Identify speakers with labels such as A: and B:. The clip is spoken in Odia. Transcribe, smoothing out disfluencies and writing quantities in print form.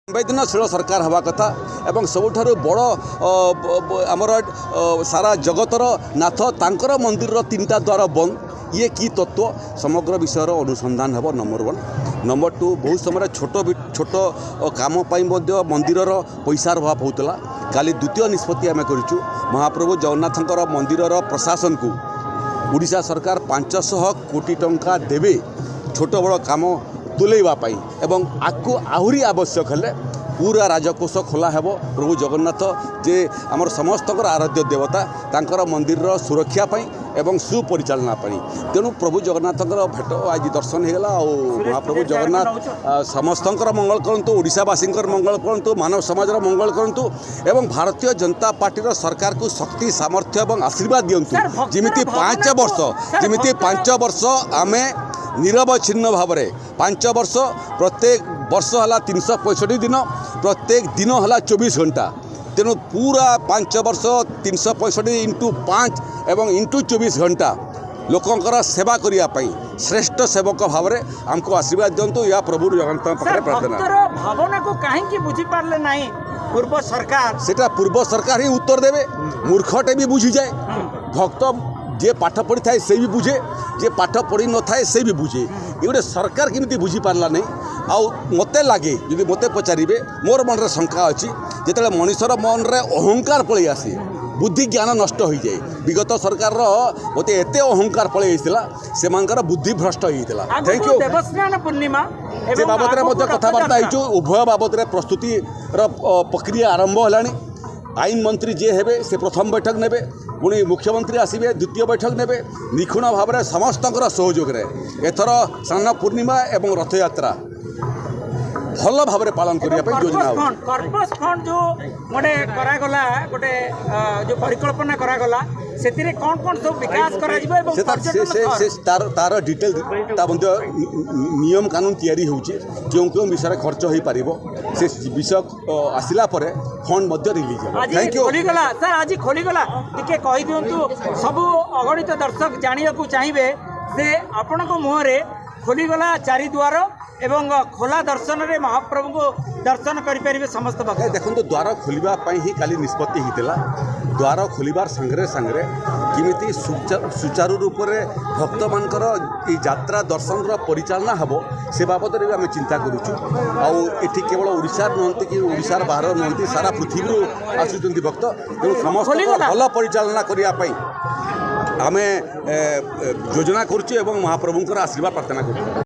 A: ସମ୍ବେଦନଶୀଳ ସରକାର ହେବା କଥା ଏବଂ ସବୁଠାରୁ ବଡ଼ ଆମର ସାରା ଜଗତର ନାଥ, ତାଙ୍କର ମନ୍ଦିରର 3ଟା ଦ୍ୱାର ବନ୍ଦ, ଇଏ କି ତତ୍ତ୍ୱ? ସମଗ୍ର ବିଷୟର ଅନୁସନ୍ଧାନ ହେବ, ନମ୍ବର 1। ନମ୍ବର 2, ବହୁତ ସମୟରେ ଛୋଟ ଛୋଟ କାମ ପାଇଁ ମଧ୍ୟ ମନ୍ଦିରର ପଇସାର ଅଭାବ ହେଉଥିଲା। କାଲି ଦ୍ୱିତୀୟ ନିଷ୍ପତ୍ତି ଆମେ କରିଛୁ, ମହାପ୍ରଭୁ ଜଗନ୍ନାଥଙ୍କର ମନ୍ଦିରର ପ୍ରଶାସନକୁ ଓଡ଼ିଶା ସରକାର 500 କୋଟି ଟଙ୍କା ଦେବେ ଛୋଟ ବଡ଼ କାମ ତୁଲେଇବା ପାଇଁ, ଏବଂ ଆକୁ ଆହୁରି ଆବଶ୍ୟକ ହେଲେ ପୁରା ରାଜକୋଷ ଖୋଲା ହେବ। ପ୍ରଭୁ ଜଗନ୍ନାଥ ଯେ ଆମର ସମସ୍ତଙ୍କର ଆରାଧ୍ୟ ଦେବତା, ତାଙ୍କର ମନ୍ଦିରର ସୁରକ୍ଷା ପାଇଁ ଏବଂ ସୁପରିଚାଳନା ପାଇଁ। ତେଣୁ ପ୍ରଭୁ ଜଗନ୍ନାଥଙ୍କର ଭେଟ ଆଜି ଦର୍ଶନ ହେଇଗଲା, ଆଉ ମହାପ୍ରଭୁ ଜଗନ୍ନାଥ ସମସ୍ତଙ୍କର ମଙ୍ଗଳ କରନ୍ତୁ, ଓଡ଼ିଶାବାସୀଙ୍କର ମଙ୍ଗଳ କରନ୍ତୁ, ମାନବ ସମାଜର ମଙ୍ଗଳ କରନ୍ତୁ ଏବଂ ଭାରତୀୟ ଜନତା ପାର୍ଟିର ସରକାରକୁ ଶକ୍ତି, ସାମର୍ଥ୍ୟ ଏବଂ ଆଶୀର୍ବାଦ ଦିଅନ୍ତୁ। ଯେମିତି 5 ବର୍ଷ, ଯେମିତି 5 ବର୍ଷ ଆମେ ନିରବଚ୍ଛିନ୍ନ ଭାବରେ 5 ବର୍ଷ, ପ୍ରତ୍ୟେକ ବର୍ଷ ହେଲା 365 ଦିନ, ପ୍ରତ୍ୟେକ ଦିନ ହେଲା 24 ଘଣ୍ଟା। ତେଣୁ ପୁରା 5 ବର୍ଷ 365 ଇଣ୍ଟୁ 5 ଏବଂ ଇଣ୍ଟୁ 24 ଘଣ୍ଟା ଲୋକଙ୍କର ସେବା କରିବା ପାଇଁ ଶ୍ରେଷ୍ଠ ସେବକ ଭାବରେ ଆମକୁ ଆଶୀର୍ବାଦ ଦିଅନ୍ତୁ, ଏହା ପ୍ରଭୁ ଜଗନ୍ନାଥଙ୍କ ପାଖରେ ପ୍ରାର୍ଥନା।
B: ଭାବନାକୁ କାହିଁକି ବୁଝିପାରିଲେ ନାହିଁ ପୂର୍ବ ସରକାର?
A: ସେଟା ପୂର୍ବ ସରକାର ହିଁ ଉତ୍ତର ଦେବେ। ମୂର୍ଖଟେ ବି ବୁଝିଯାଏ, ଭକ୍ତ ଯିଏ ପାଠ ପଢ଼ିଥାଏ ସେ ବି ବୁଝେ, ଯିଏ ପାଠ ପଢ଼ି ନଥାଏ ସେ ବି ବୁଝେ। ଏ ଗୋଟେ ସରକାର କେମିତି ବୁଝିପାରିଲା ନାହିଁ? ଆଉ ମୋତେ ଲାଗେ, ଯଦି ମୋତେ ପଚାରିବେ, ମୋର ମନରେ ଶଙ୍କା ଅଛି, ଯେତେବେଳେ ମଣିଷର ମନରେ ଅହଙ୍କାର ପଳେଇ ଆସେ, ବୁଦ୍ଧି ଜ୍ଞାନ ନଷ୍ଟ ହୋଇଯାଏ। ବିଗତ ସରକାରର ମୋତେ ଏତେ ଅହଙ୍କାର ପଳେଇ ଆସିଥିଲା, ସେମାନଙ୍କର ବୁଦ୍ଧି ଭ୍ରଷ୍ଟ ହେଇଯାଇଥିଲା। Thank you.
B: Debasnana Purnima
A: ସେ ବାବଦରେ ମଧ୍ୟ କଥାବାର୍ତ୍ତା ହେଇଛୁ। ଉଭୟ ବାବଦରେ ପ୍ରସ୍ତୁତିର ପ୍ରକ୍ରିୟା ଆରମ୍ଭ ହେଲାଣି। ଆଇନ ମନ୍ତ୍ରୀ ଯିଏ ହେବେ ସେ ପ୍ରଥମ ବୈଠକ ନେବେ, ପୁଣି ମୁଖ୍ୟମନ୍ତ୍ରୀ ଆସିବେ, ଦ୍ୱିତୀୟ ବୈଠକ ନେବେ। ନିଖୁଣ ଭାବରେ ସମସ୍ତଙ୍କର ସହଯୋଗରେ ଏଥର ସ୍ନାନ ପୂର୍ଣ୍ଣିମା ଏବଂ ରଥଯାତ୍ରା ଭଲ ଭାବରେ ପାଳନ କରିବା ପାଇଁ ଯୋଜନା।
B: କର୍ପସ୍ ଫଣ୍ଡ ଯେଉଁ ଗୋଟେ କରାଗଲା, ଗୋଟେ ଯେଉଁ ପରିକଳ୍ପନା କରାଗଲା, ସେଥିରେ କ'ଣ କ'ଣ ସବୁ ବିକାଶ କରାଯିବ? ଏବଂ
A: ତାର ଡିଟେଲ ତା ମଧ୍ୟ ନିୟମ କାନୁନ ତିଆରି ହେଉଛି, କେଉଁ କେଉଁ ବିଷୟରେ ଖର୍ଚ୍ଚ ହୋଇପାରିବ। ସେ ବିଷୟ ଆସିଲା ପରେ ଫଣ୍ଡ ମଧ୍ୟ ରିଲିଜ୍ ହେବ।
B: Thank you. ଖୋଲିଗଲା ସାର୍, ଆଜି ଖୋଲିଗଲା, ଟିକେ କହିଦିଅନ୍ତୁ। ସବୁ ଅଗଣିତ ଦର୍ଶକ ଜାଣିବାକୁ ଚାହିଁବେ ଯେ ଆପଣଙ୍କ ମୁହଁରେ ଖୋଲିଗଲା ଚାରିଦ୍ୱାର ଏବଂ ଖୋଲା ଦର୍ଶନରେ ମହାପ୍ରଭୁଙ୍କୁ ଦର୍ଶନ କରିପାରିବେ ସମସ୍ତ ଭକ୍ତ।
A: ଦେଖନ୍ତୁ, ଦ୍ୱାର ଖୋଲିବା ପାଇଁ ହିଁ କାଲି ନିଷ୍ପତ୍ତି ହେଇଥିଲା। ଦ୍ୱାର ଖୋଲିବାର ସାଙ୍ଗରେ ସାଙ୍ଗରେ କେମିତି ସୁଚାରୁ ରୂପରେ ଭକ୍ତମାନଙ୍କର ଏଇ ଯାତ୍ରା ଦର୍ଶନର ପରିଚାଳନା ହେବ, ସେ ବାବଦରେ ବି ଆମେ ଚିନ୍ତା କରୁଛୁ। ଆଉ ଏଠି କେବଳ ଓଡ଼ିଶାର ନୁହନ୍ତି କି ଓଡ଼ିଶାର ବାହାର ନୁହନ୍ତି, ସାରା ପୃଥିବୀରୁ ଆସୁଛନ୍ତି ଭକ୍ତ। ତେଣୁ ସମସ୍ତଙ୍କ ଭଲ ପରିଚାଳନା କରିବା ପାଇଁ ଆମେ ଯୋଜନା କରୁଛୁ ଏବଂ ମହାପ୍ରଭୁଙ୍କର ଆଶୀର୍ବାଦ ପ୍ରାର୍ଥନା କରୁଛୁ।